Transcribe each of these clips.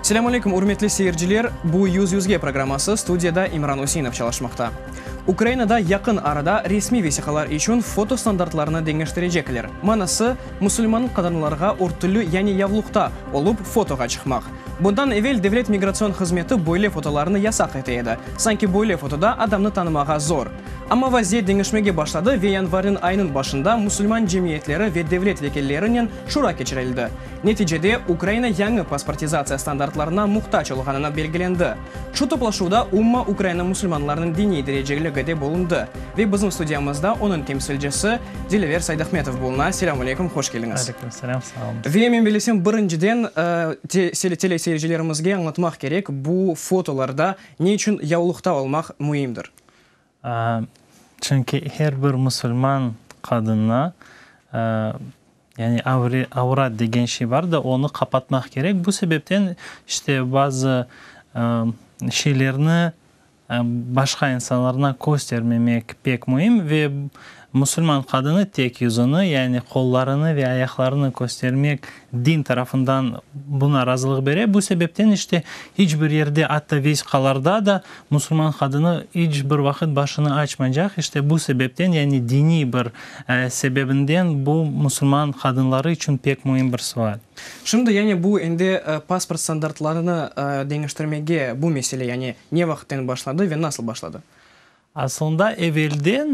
Selâm aleyküm, ürmetli seyirciler! Bu Yüz yüzge programması, studiyada İmran Üseinov çalışmaqta. Ukrainada yaqın arada resmiy vesiqalar içün foto standartlarını deñiştirecekler. Manası, musulman qadınlarğa örtülü yani yavluqta olıp fotoğa çıqmaq. Bundan evel Devlet migratsion hızmeti böyle fotolarnı yasaq ete edi, sanki böyle fotoda adamnı tanımağa zor. Amma vaziyet deñişmege başladı ve yanvarniñ ayınıñ başında musulman cemiyetleri ve devlet vekillerinen şura keçirildi. Neticede, Ukraina yañı pasportizatsiya standartlarına muhtac olğanını belgilendi. Şu toplaşuvda Umma Ukraina musulmanlarınıñ diniy idareciligi de bulundı ve bizim studiyamızda onıñ temsilcisi Dilâver Saydahmetov buluna. Selâmu aleykum, hoş keldiñiz. Aleyküm selâm, sağ oluñız. Ve men bilesem, birinciden, teleseyircilerimizge añlatmaq kerek, bu fotolarda ne içün yavluqta olmaq müimdir? Çünki her bir musulman qadınına, yani avrat degen şey bar da, onı qapatmaq kerek. Bu sebepten işte bazı şeylerni başqa insanlarına köstermemek pek müim ve Musulman qadını tek yüzüni, yani qollarını ve ayaqlarını köstermek din tarafından buna razılıq bere. Bu sebepten işte iç bir yerde, atta vesiqalarda da musulman qadını iç bir vaqıt başını açmaycaq. İşte bu sebepten, yani diniy bir sebebinden bu musulman qadınları içün pek müim bir sual. Şimdi yani bu endi pasport standartlarını deñiştirmege bu mesele yani ne vaqıtten başladı ve nasıl başladı? Aslında evelden,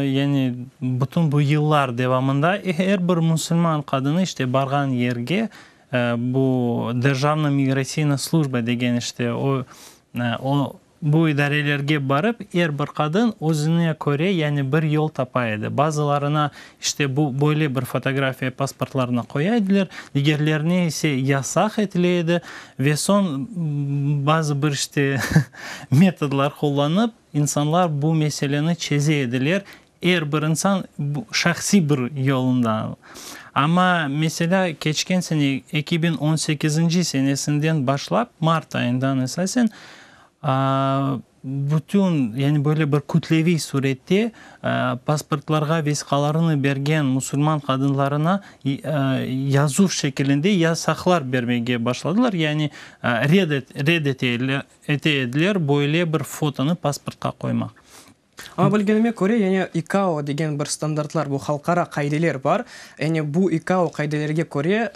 yani bütün bu yıllar devamında er bir musulman qadını işte barğan yerge bu Derjavna migratsiyna slujba degen işte o, o bu idarelerge barıp er bir qadın özüne köre yani bir yol tapa edi. Bazılarına işte bu böyle bir fotografiya pasportlarına qoya ediler, digerlerine ise yasaq etile edi ve soñ bazı bir işte metodlar qullanıp insanlar bu meseleni çeze ediler, er bir insan şahsiy bir yolundan. Amma, meselâ, keçken sene, 2018-nci senesinden başlap, mart ayından esasen, Bütün, yani böyle bir kütleviy surette pasportlarğa vesiqalarını bergen musulman qadınlarına yazuv şekilinde yasaqlar bermege başladılar, yani red red ete ediler böyle bir fotonı pasportqa qoymaq. Amma bilgenime köre, yani ICAO degen bir standartlar, bu halqara qaideler bar. Yani bu ICAO qaidelerge köre,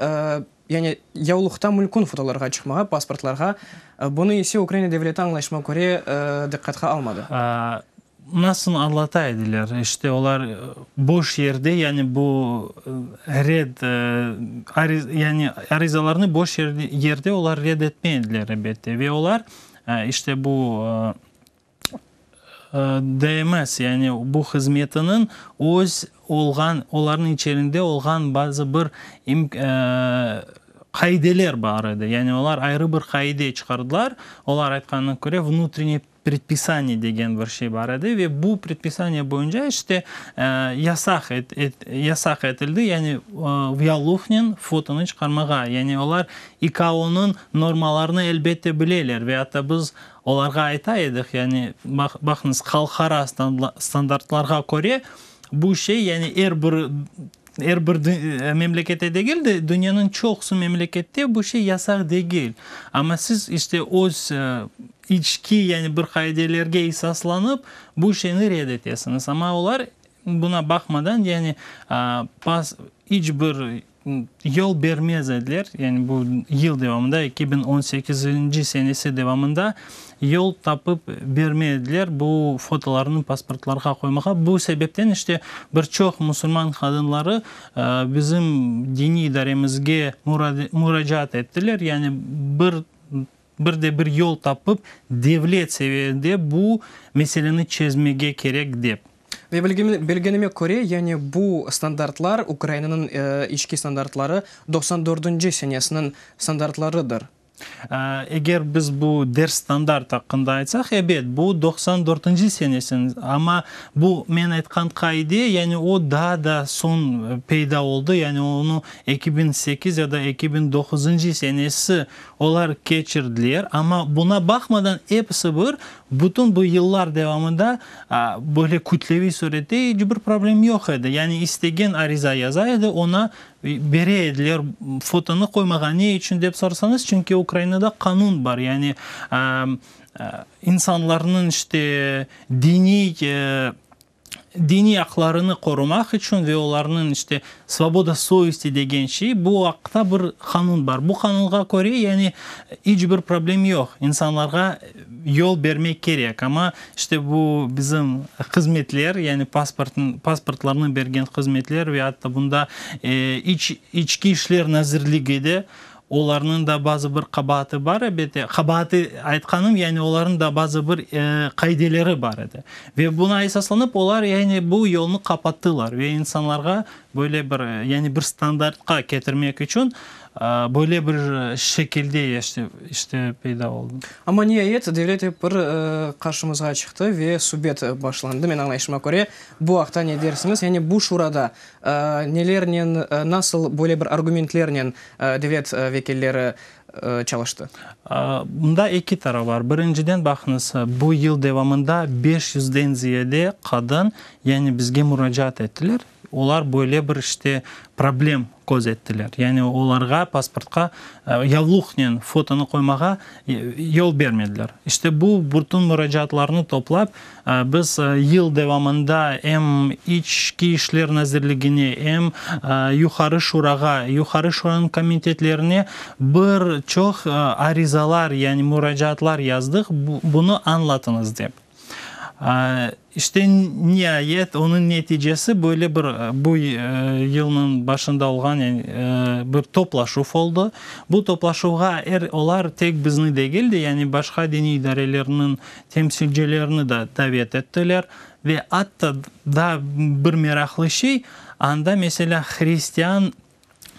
Yani yavluqta mülkün fotolarğa çıqmağa, pasportlarğa, bunı ise Ukraina devleti añlayışıma köre diqqatqa almadı. Nasıl añlata ediler? İşte olar boş yerde, yani bu red, yani arizalarnı boş yerde olar red etmey ediler, elbette. Ve olar işte bu DMS, yani bu hızmetiniñ öz olğan, olarnıñ içerinde olğan bazı bir qaideler bar edi. Yani olar ayrı bir qaide çıqardılar. Olar aytqanına köre, vnutrenniye predpisaniye degen bir şey bar edi ve bu predpisaniye boyunca işte yasaq yasaq etildi, yani yavluqnen fotonı çıqarmağa. Yani olar ICAO-nıñ normalarını elbette bileler ve atta biz Olarğa ayta edik, yani, baqıñız, halqara standartlarğa köre bu şey, yani, er bir, er bir memlekette degil de, dünyanıñ çoqusı memlekette bu şey yasaq degil. Amma siz, işte, öz içki, yani, bir qaidelerge esaslanıp, bu şeyni red etesiñiz. Amma olar buna baqmadan, yani, pas, iç bir Yol bermez ediler, yani bu yıl devamında, 2018-nci senesi devamında yol tapıp bermey ediler bu fotolarnı pasportlarğa qoymağa. Bu sebepten işte bir çoq musulman qadınları bizim diniy idaremizge muracaat ettiler, yani bir bir de bir yol tapıp devlet seviyede bu meseleni çezmege kerek dep. Ve bilgenime köre, yani bu standartlar, Ukrainanıñ içki standartları 94-nci senesiniñ standartlarıdır. Eger biz bu ders standart aqqında aytsaq, ebet, bu 94-nci senesiniñ, amma bu men aytqan qaide, yani o daa da soñ peyda oldı, yani onı 2008 ya da 2009-ncı senesi Olar keçirdiler, amma buna baqmadan episi bir. Bütün bu yıllar devamında böyle kütleviy sürette iç bir problem yoq edi. Yani istegen ariza yaza edi, oña bere ediler fotonı qoymağa. Ne içün dep sorsañız, çünki Ukrainada qanun bar, yani insanlarnıñ işte diniy diniy aqlarını qorumaq içün ve olarnıñ işte svoboda sovesti degen şey, bu aqta bir qanun bar. Bu qanunğa köre, yani iç bir problem yoq, insanlarğa yol bermek kerek. Amma işte bu bizim hızmetler, yani pasportlarnı bergen hızmetler ve atta bunda iç İçki işler nazirligi de Olarnıñ da bazı bir qabaatı bar, elbette. Qabaatı aytqanım, yani olarnıñ da bazı bir qaideleri bar edi. Ve buña esaslanıp, olar yani bu yolnı qapattılar ve insanlarğa böyle bir, yani bir standartqa ketirmek içün böyle bir şekilde işte peyda oldı. Amma niayet, devlet ep bir qarşımızğa çıqtı ve subet başlandı, men añlayışıma köre. Bu aqta ne dersiñiz? Yani bu şurada Nelernen, nasıl böyle bir argumentlernen devlet vekilleri çalıştı? Bunda eki taraf bar. Birinciden, baqıñız, bu yıl devamında beş yüzden ziyade qadın, yani bizge muracaat ettiler. Olar böyle bir işte problem köz ettiler. Yani olarğa pasportqa yavluqnen fotonı qoymağa yol bermediler. İşte bu bütün muracaatlarnı toplap, Biz yıl devamında em İçki işler nazirligine, em Yuqarı Şurağa, Yuqarı Şuranıñ komitetlerine bir çoq arizalar, yani muracaatlar yazdıq, bunı añlatıñız dep. İşte, niayet, onıñ neticesi böyle bir bu yılnıñ başında olğan, yani bir toplaşuv oldı. Bu toplaşuvğa er olar tek bizni degil de, yani başqa diniy idarelerniñ Temsilcilerni de davet ettiler ve atta daa bir meraqlı şey, anda, meselâ, hristian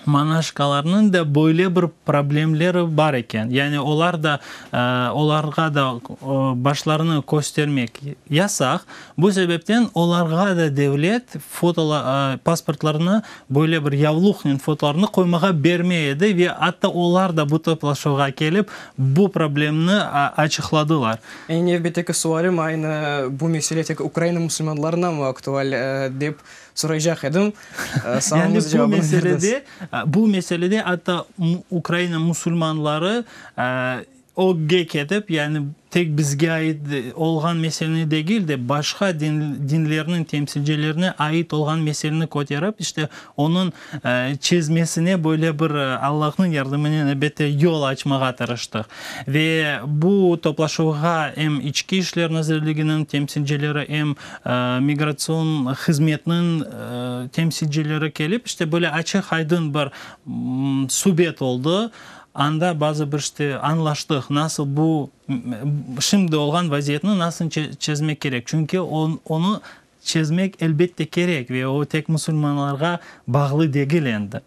monaşkalarnıñ da böyle bir problemleri bar eken. Yani olar da, olarğa da başlarını köstermek yasaq. Bu sebepten olarğa da devlet pasportlarına böyle bir yavluqnen fotolarnı qoymağa bermey edi ve atta olar da bu toplaşuvğa kelip, bu problemni açıqladılar. Eñ nevbetteki sualim aynı bu mesele tek Ukraina musulmanlarına mı aktual dep soraycaq edim. Yani bu meselede, bu meselede atta Ukraina musulmanları ögge ketip, yani tek bizge ait olğan meseleni degil de, başqa dinlerniñ temsilcilerine ait olğan meseleni köterip, işte, onıñ çezmesine böyle bir Allahnıñ yardımınen, elbette, yol açmağa tırıştıq. Ve bu toplaşuvğa em İçki işler nazirliginiñ temsilcileri, em migratsion hızmetniñ temsilcileri kelip, işte, böyle açıq-aydın bir subet oldı. Anda bazı bir işte añlaştıq, nasıl bu şimdi olğan vaziyetni nasıl çezmek kerek, çünki onı çezmek elbette kerek ve o tek musulmanlarğa bağlı degil endi.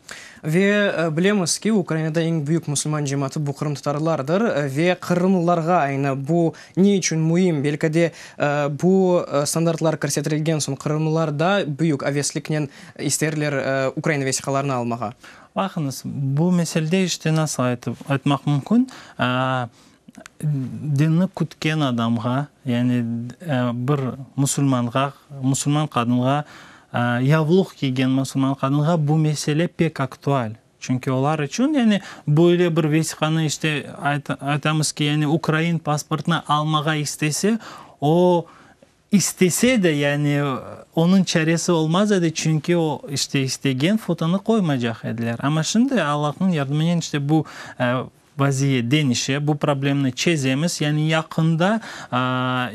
Ve bilemiz ki, Ukrainada eñ büyük musulman cemaatı bu qırımtatarlardır ve qırımlılarğa aynı bu ne içün müim, belki de bu standartlar kirsetilgen soñ qırımlılar da büyük avesliknen isterler Ukraina vesiqalarını almağa. Baqıñız, bu meselede işte nasıl aytıp, aytmaq mümkün, dinni kütken adamğa, yani bir musulmanğa, musulman qadınğa, yavluq kiygen musulman qadınğa bu mesele pek aktual. Çünki olar içün, yani böyle bir vesiqanı işte aytamız ki, yani ukrain pasportını almağa istese, o, İstese de, yani onıñ çaresi olmaz edi, çünki o, işte, istegen fotonı qoymaycaq ediler. Amma şimdi Allahnıñ yardımınen işte bu vaziyet deñişe, bu problemni çezemiz. Yani yaqında,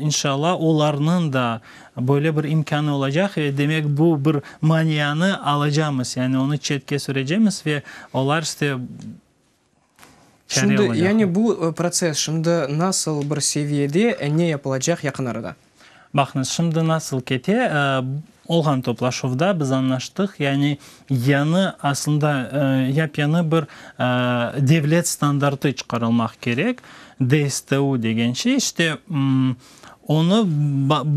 inşallah, olarnıñ da böyle bir imkânı olacaq ve demek bu bir manianı alacamız, yani onı çetke sürecemiz ve olar işte Şimdi, yani bu protsess şimdi nasıl bir seviyede, ne yapılacaq yaqın arada? Baqıñız, şimdi nasıl kete, olğan toplaşuvda biz añlaştıq, yani yañı, aslında yap-yañı bir devlet standartı çıqarılmaq kerek, DSTU degen şey, işte onı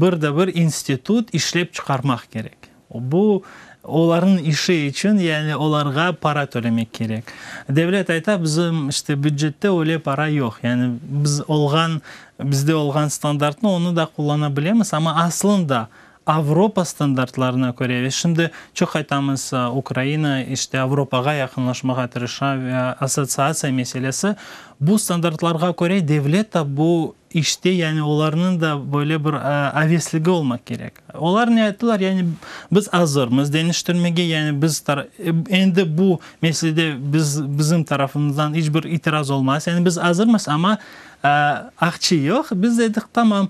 bir de bir institut işlep çıqarmaq kerek. Bu. Olarnıñ işi içün, yani olarğa para tölemek kerek. Devlet ayta, bizim işte bücette öyle para yoq. Yani biz olğan, bizde olğan standartnı onı da qullana bilemiz, amma aslında Avropa standartlarına köre, ve şimdi çoq aytamız, Ukraina işte Avropağa yaqınlaşmağa tırışa ve assotsiatsiya meselesi, bu standartlarğa köre devlet de bu işte, yani olarnıñ da böyle bir avesligi olmaq kerek. Olar ne ayttılar, yani biz azırmız deñiştirmege, yani biz endi bu meselede biz, bizim tarafımızdan iç bir itiraz olmaz, yani biz azırmız, amma aqça yoq. Biz dedik, tamam,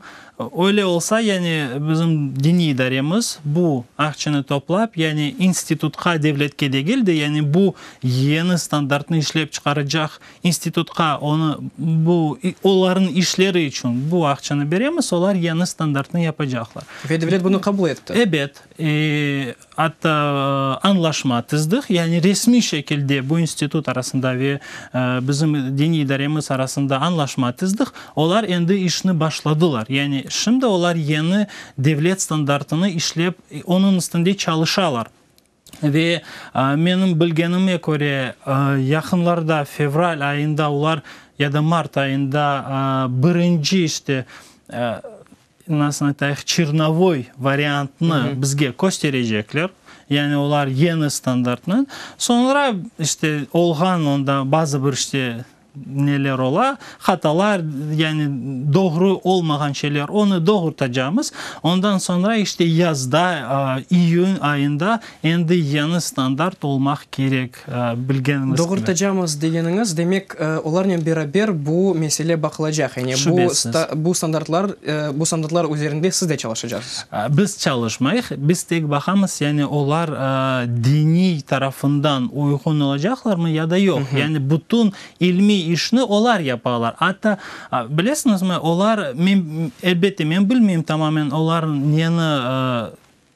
öyle olsa, yani bizim diniy idaremiz bu aqçanı toplap, yani institutqa, devletke degil de, yani bu yeñi standartnı işlep çıqaracaq institutqa onı, bu, olarnıñ işleri içün bu aqçanı beremiz, olar yeñi standartnı yapacaqlar. Ve devlet bunı qabul etti. Ebet. Atta añlaşma tizdik, yani resmiy şekilde bu institut arasında ve bizim diniy idaremiz arasında añlaşma tizdik. Olar endi işni başladılar. Yani şimdi olar yeñi devlet standartını işlep, onıñ üstünde çalışalar. Ve menim bilgenime köre, yaqınlarda, fevral ayında olar ya da mart ayında birinci işte, nasıl aytayıq, çernovoy variantnı bizge kösterecekler, yani olar yeñi standartnı. Soñra işte olğan onda bazı bir işte neler ola, hatalar, yani doğru olmağan şeyler, onı doğurtacamız. Ondan soñra işte yazda, iyün ayında endi yeñi standart olmaq kerek, bilgenimiz kibi. Doğurtacamız degeniñiz, demek, olarnen beraber bu mesele baqılacaq, yani bu bu standartlar, bu standartlar üzerinde siz de çalışacaqsız. Biz çalışmayıq, biz tek baqamız, yani olar diniy tarafından uyğun olacaqlarmı ya da yoq. Yani bütün ilmiy işni olar yapalar. Atta, bilesiñizmi, olar, men, elbette, men bilmeyim tamamen olar neni,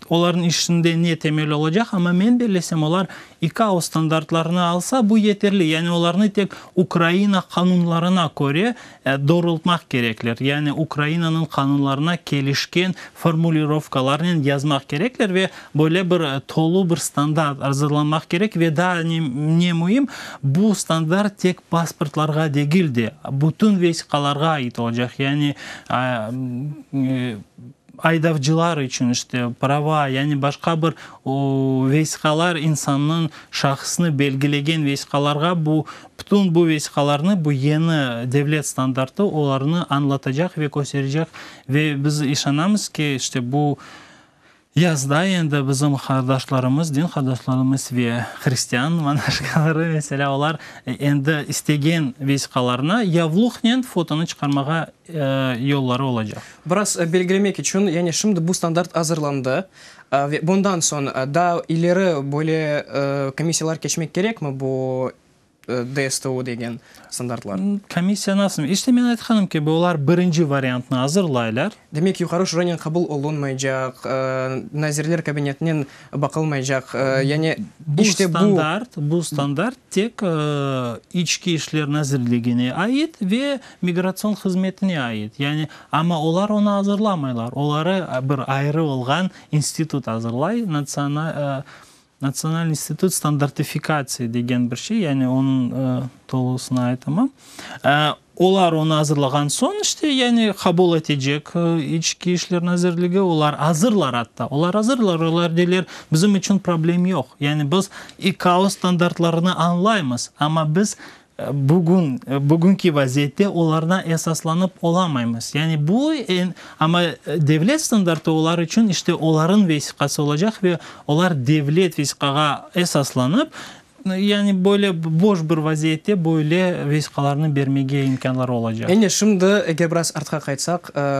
Olarnıñ işinde ne temel olacaq, amma men bellesem, olar IKAO standartlarını alsa, bu yeterli, yani olarnı tek Ukraina qanunlarına köre doğrultmaq kerekler, yani Ukrainanıñ qanunlarına kelişken formulirovkalarnen yazmaq kerekler ve böyle bir tolu bir standart azırlanmaq kerek ve daa ne müim, bu standart tek pasportlarğa degil de, bütün vesiqalarğa ait olacaq, yani Aydavcılar içün işte prava, yani başqa bir vesiqalar, insannıñ şahısını belgilegen vesiqalarğa bu, bütün bu vesiqalarnı bu yeñi devlet standartı olarnı añlatacaq ve kösterecek ve biz işanamız ki, işte bu yazda endi bizim qardaşlarımız, din qardaşlarımız ve hristian monaşkaları, meselâ, olar endi istegen vesiqalarına yavluqnen fotonı çıqarmağa yolları olacaq. Biraz belgilemek içün, yani şimdi bu standart azırlandı ve bundan soñ daa ileri böyle komissiyalar keçmek kerekmi bu DSTU degen standartlar? Komissiya nasıl? İşte men aytqanım kibi, olar birinci variantnı azırlaylar. Demek, Yuqarı Şuranen qabul olunmaycaq, Nazirler Kabinetinen baqılmaycaq, yani işte bu. Standart, bu standart tek İçki işler nazirligine ait ve migratsion hızmetine ait. Yani, amma olar onı azırlamaylar, oları bir ayrı olğan institut azırlay, Natsional institut standartifikatsiya degen bir şey, yani onıñ tolusını aytamam. Olar onı azırlağan soñ, işte, yani qabul etecek İçki işler nazirligi, olar azırlar atta, olar azırlar, olar deyler, bizim içün problem yoq, yani biz IKAO standartlarını añlaymız, amma biz Bugün, bugünki vaziyette olarına esaslanıp olamaymız. Yani bu, amma devlet standartı olar içün işte olarıñ vesiqası olacaq ve olar devlet vesiqağa esaslanıp, yani böyle boş bir vaziyette böyle vesiqalarnı bermege imkânları olacaq. Yani şimdi, eger biraz artqa qaytsaq,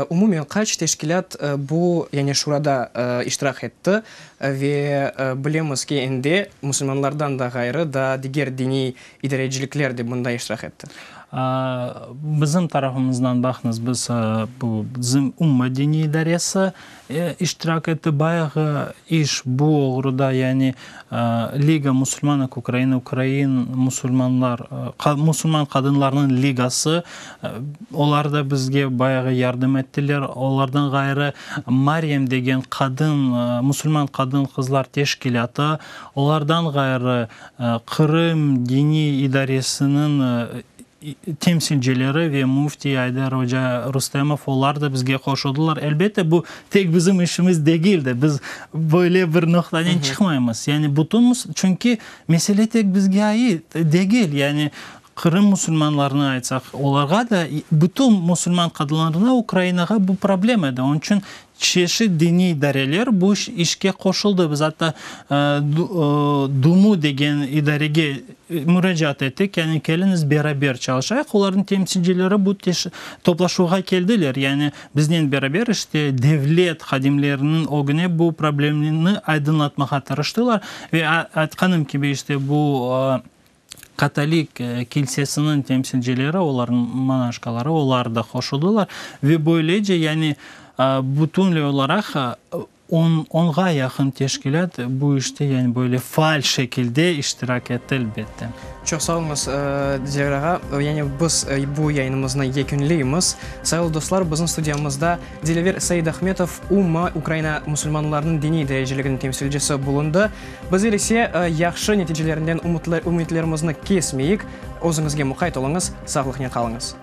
umumen qaç teşkilât bu, yani şurada iştirak etti? Ve bilemiz ki, endi musulmanlardan da ğayrı, daa diger diniy idarecilikler de bunda iştirak etti. Bizim tarafımızdan baqıñız, biz bu bizim Umma diniy idaresi iştirak etti. Bayağı iş bu oğruda, yani Liga musulmanok Ukrainı, ukrain musulmanlar, musulman qadınlarınıñ ligası, olar da bizge bayağı yardım ettiler. Olardan ğayrı Maryam degen qadın, musulman qadın-qızlar teşkilâtı, olardan ğayrı Qırım diniy idaresiniñ temsilcileri ve müfti Ayder oca Rustemov, olar da bizge qoşuldılar. Elbette, bu tek bizim işimiz degil de, biz böyle bir noqtanen çıqmaymız. Yani bütün, çünki mesele tek bizge ait degil. Yani Qırım musulmanlarını aytsaq, olarğa da, bütün musulman qadınlarına Ukrainağa bu problem edi. Onıñ içün Çeşit diniy idareler bu işke qoşuldı. Biz atta DUMU degen idarege muracaat ettik, yani keliñiz beraber çalışayıq. Olarnıñ temsilcileri bu toplaşuvğa keldiler, yani biznen beraber işte devlet hadimleriniñ ögüne bu problemni aydınlatmağa tırıştılar. Ve aytqanım kibi, işte bu Katolik kilsesiniñ temsilcileri, olarnıñ monaşkaları, olar da qoşuldılar ve böylece, yani bütünley olaraq onğa yaqın teşkilât bu işte, yani böyle faal şekilde iştirak etti, elbette. Çoq sağ oluñız, Dilâver ağa. Yani biz bu yayınımıznı yekünleymiz. Sayğılı dostlar, bizim studiyamızda Dilâver Saidahmetov, UMMA, Ukraina musulmanlarınıñ diniy idareciliginiñ temsilcisi bulundı. Bizler ise yahşı neticelerinden ümütlerimizni kesmeyik. Özüñizge muqayt oluñız, sağlıqnen qalıñız.